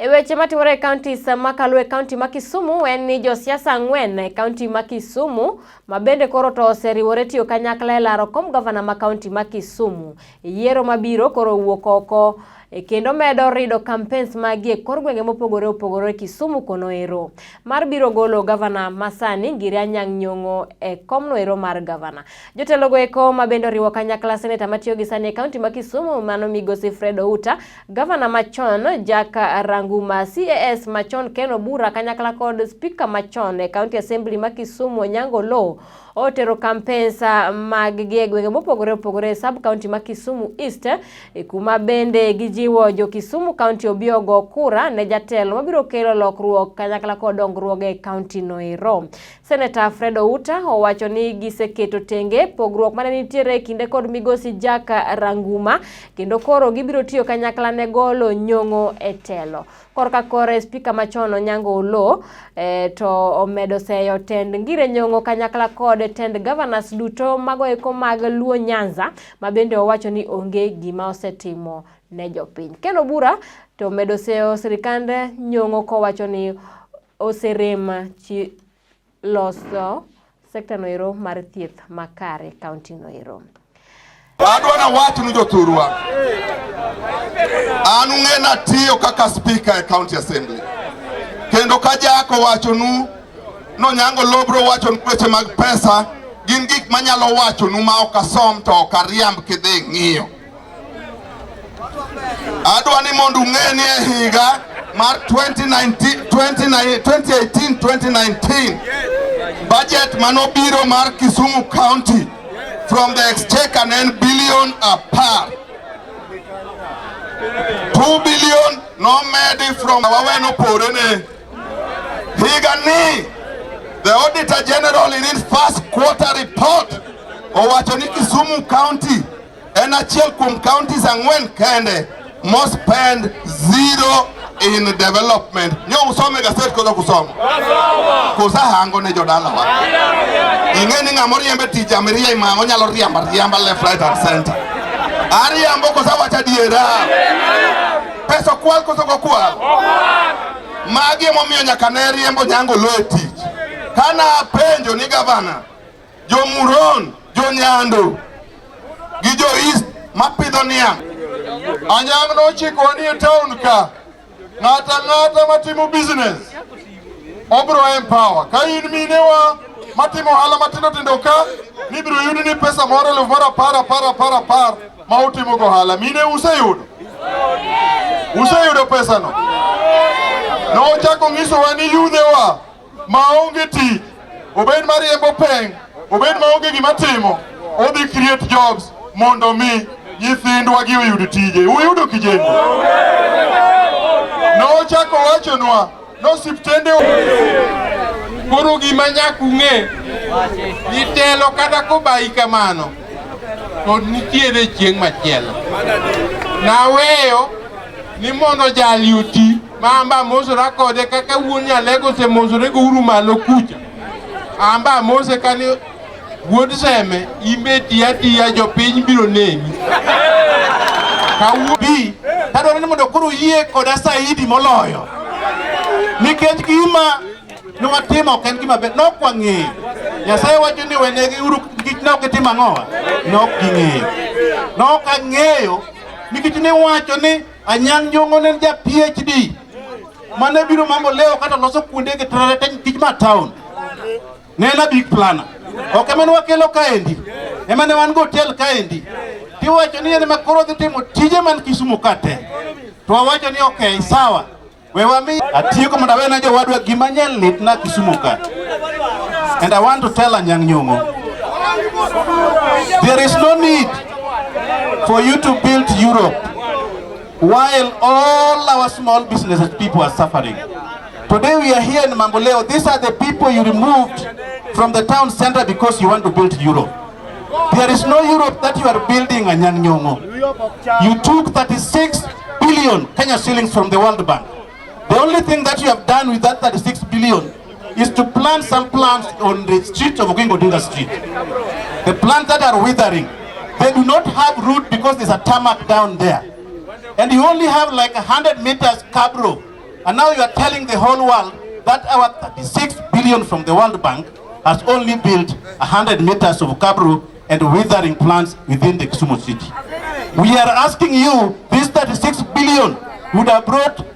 E weche matimore e counties makalo e county ma Kisumu en ni josiasa 4 e county ma Kisumu ma bende koro to oseriwore tiyo kanyakla e laro kom gavana ma county ma Kisumu. Yiero mabiro koro owuok oko kendo medo rido campaigns magi e kor gwenge mopogore opogore Kisumu kono ero mar biro golo gavana masani Ngire Anyang' Nyong'o e komno ero mar gavana. Jotelogo eko ma bende oriwo kanyakla seneta matiyo gi sani e county ma Kisumu mano migosi Fred Outa, gavana machon Jack Ranguma, CAS machon Ken Obura kanyakla kod spika machon e county assembly ma Kisumu Onyango Oloo otero campaigns mag gi e gwenge mopogore opogore e sub county ma Kisumu East, kuma bende gijiwo jo Kisumu county obi ogo kura ne jatelo mabiro kelo lokruok kanyakla kod dongruok e county no ero. Senator Fred Outa owacho ni giseketo tenge pogruok mane nitiere e kinde kod migosi Jack Ranguma kendo koro gibiro tiyo kanyakla ne golo Nyong'o e telo. Korka kore spika machon Onyango Oloo to omedo seyo tend Ngire Nyong'o kanyakla kod tend governors duto mago eko mag Luo Nyanza ma bende owacho ni onge gima osetimo ne jopiny. Ken Obura to omedo seyo sirikand Nyong'o kowacho ni oserem chi loso sekta no ero mar thieth makare county no ero. Adwa na wach nu jothurwa. An ung'e natiyo kaka speaker e county assembly. Kendo ka Jack owachonu nonyango Oloo bro wachonu weche mag pesa, gin gik manyalo wachonu ma ok asom to ok ariamb kidhi ng'iyo. Adwa ni mondo ung'e ni e higa mar 2018-2019 budget manobiro mar Kisumu County from the exchequer ne en billion 10. 2 billion nomedi from waweno pore ne higa ni the Auditor General in his first quarter report owacho ni Kisumu County en achiel kuom counties 4 kende mo spend zero in development. Nyo usome gaset koso kusomo? Kosa hango ne jodalawa. Ing'e ni ng'ama oriembe tich Amiria Imang'o nyalo riambo riamba left, right and center. Ariambo kosa wacho adiera. Pesa okwal koso ok okwal? Magi emomiyo nyaka ne riembo Onyango Oloo e tich. Kana apenjo ni gavana, jo Muron, jo Nyando gi jo East mapidho niang'. Anyang' nochikowa ni e town ka ng'ato ang'ata matimo business obro empower. Ka in minewa matimo ohala matindo tindo ka nibiro yud ni pesa moro 10,000 moro 10 10 10 10 ma utimo go ohala. Mine useyudo? Useyudo pesano? Nochako ng'isowa ni yudhewa maonge tich, obed mariembo peng, obed maonge gima timo, odhi create jobs mondo mi nyithindwa gi oyud tije. Uyudo kijende? Nochako wachonwa nosiptende. Koro gima nyaka ung'e ni telo kata kobayi kamano to nitiere chieng' machielo. Naweyo ni mondo jali oti ma amba amosora kode kaka wuon Nyalego osemosore go uru malo kucha. Amba amose kani wuod Seme imbe tiya tiya jopiny biro neni. Bi tadwaro ni mondo koro uyie koda saidi moloyo nikech gima nwatimo ok en gima ber, nok wang'eyo. Nyasaye wacho ni wenegi uru nikech ne ok gitimo ang'owa, ne ok ging'eyo. Ne ok ang'eyo nikech ne wacho ni Anyang' Nyong'o ne en ja PhD mane biro Mambo Leo kata loso kuonde gi te nikech ma town ne en a big planner. Ok ema ne wakelo kaendi, ema ne wan go hotel kaendi. Tiwacho ni en ema koro dhi timo tije man Kisumu ka te. To wawacho ni okay, sawa. We wami atieko mondo awene jowadwa gima nyal litna Kisumu ka. And I want to tell Anyang' Nyong'o, there is no need for you to build Europe while all our small businesses people are suffering. Today we are here in Mamboleo. These are the people you removed from the town center because you want to build Europe. There is no Europe that you are building, Anyang' Nyong'o. You took 36 billion Kenya shillings from the World Bank. The only thing that you have done with that 36 billion is to plant some plants on the street of Oginga Odinga Street. The plants that are withering, they do not have root because there's a tarmac down there. And you only have like 100 meters cabro. And now you are telling the whole world that our 36 billion from the World Bank has only built 100 meters of cabro and withering plants within the Kisumu city. We are asking you, this 36 billion would have brought